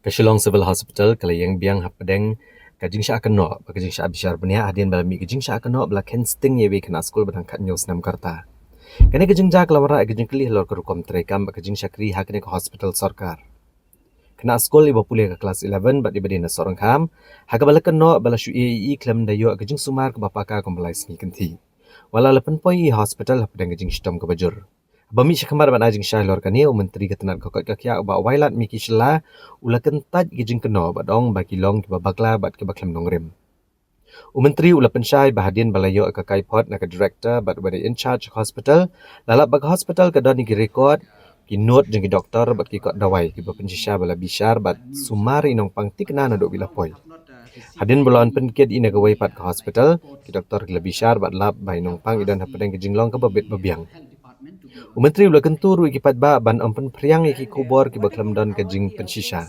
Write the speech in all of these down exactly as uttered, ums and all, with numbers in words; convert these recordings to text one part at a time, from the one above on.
Shillong Civil Hospital ka la ïeng biang hapdeng ka jingshah kynnoh bad ka jingshah bishar bniah hadien ba la mih ka jingshah kynnoh ba la kheiñ sting ïa iwei i khynnah skul ba dang khathynñiew snem ka rta. Kane ka jingjia ka la wanrah ïa ka jingkylli halor ka rukom treikam bad ka jingshakri ha kane ka hospital sorkar. Khynnah skul iba pule ha ka klas eleven bad iba dei na Sohryngkham, ha kaba la kynnoh ba la shu ïeh ïa i khlem da ïoh ka jingsumar kaba paka kumba lai sngi kynthih. Wat la la pynpoi ïa i ha hospital hapdeng ka jingshitom kaba jur. Haba mih shakhmat ban ai jingshai halor kane, u Myntri ka tnad ka koit ka khiah, u Bah Wailadmiki Shylla, u la kyntait ïa ka jingkynnoh bad ong ba ki long kiba bakla bad kiba khlem nongrim. U Myntri u la pynshai ba hadien ba la ïoh ïa ka kaiphod na ka Director bad uba dei in charge ka hospital, la lap ba ka hospital ka don ïa ki record, ki note jong ki doktor bad ki kot dawai kiba pynshisha ba la bishar bad sumar ïa i nongpang thikna naduh ba i la poi. Hadien ba la wan pynkit i na kawei pat ka hospital, ki doktor ki la bishar bad lap ba i nongpang i don hapdeng ka jinglong kaba bit ba biang. U Myntri u la kyntu ruh ïa ki paidbah ban ym pynphriang ïa ki khubor kiba khlem don ka jingpynshisha.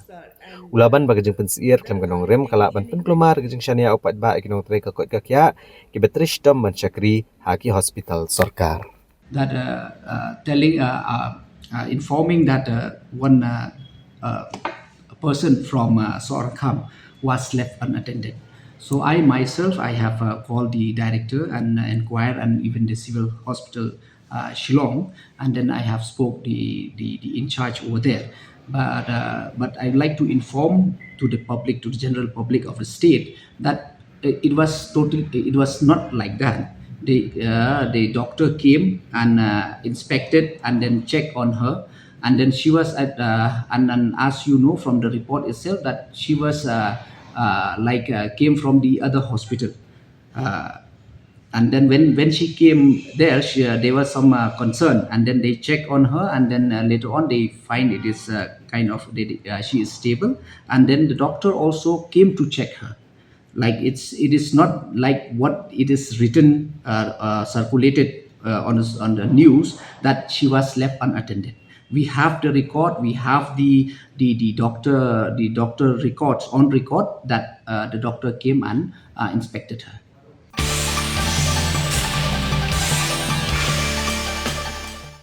U la ban ba ka jingpynsyier khlem ka nongrim ka lah ban pynkulmar ka jingshaniah u paidbah ïa ki nongtrei ka koit ka khiah kiba trei shitom ban shakri ha ki hospital sorkar. That uh, uh, telling, uh, uh, uh, informing that uh, one uh, uh, a person from uh, Sohryngkham was left unattended. So I myself, I have uh, called the director and uh, inquired, and even the civil hospital uh, Shillong, and then I have spoke the, the, the in charge over there. But uh, but I'd like to inform to the public, to the general public of the state, that it was totally, it was not like that. The uh, the doctor came and uh, inspected and then checked on her, and then she was at uh, and, and as you know from the report itself that she was uh, uh, like uh, came from the other hospital. Uh, and then when, when she came there, she, uh, there was some uh, concern, and then they checked on her, and then uh, later on they find it is uh, kind of they, uh, she is stable, and then the doctor also came to check her. Like it's, it is not like what it is written, uh, uh, circulated uh, on the, on the news that she was left unattended. We have the record. We have the the, the doctor, the doctor records on record that uh, the doctor came and uh, inspected her.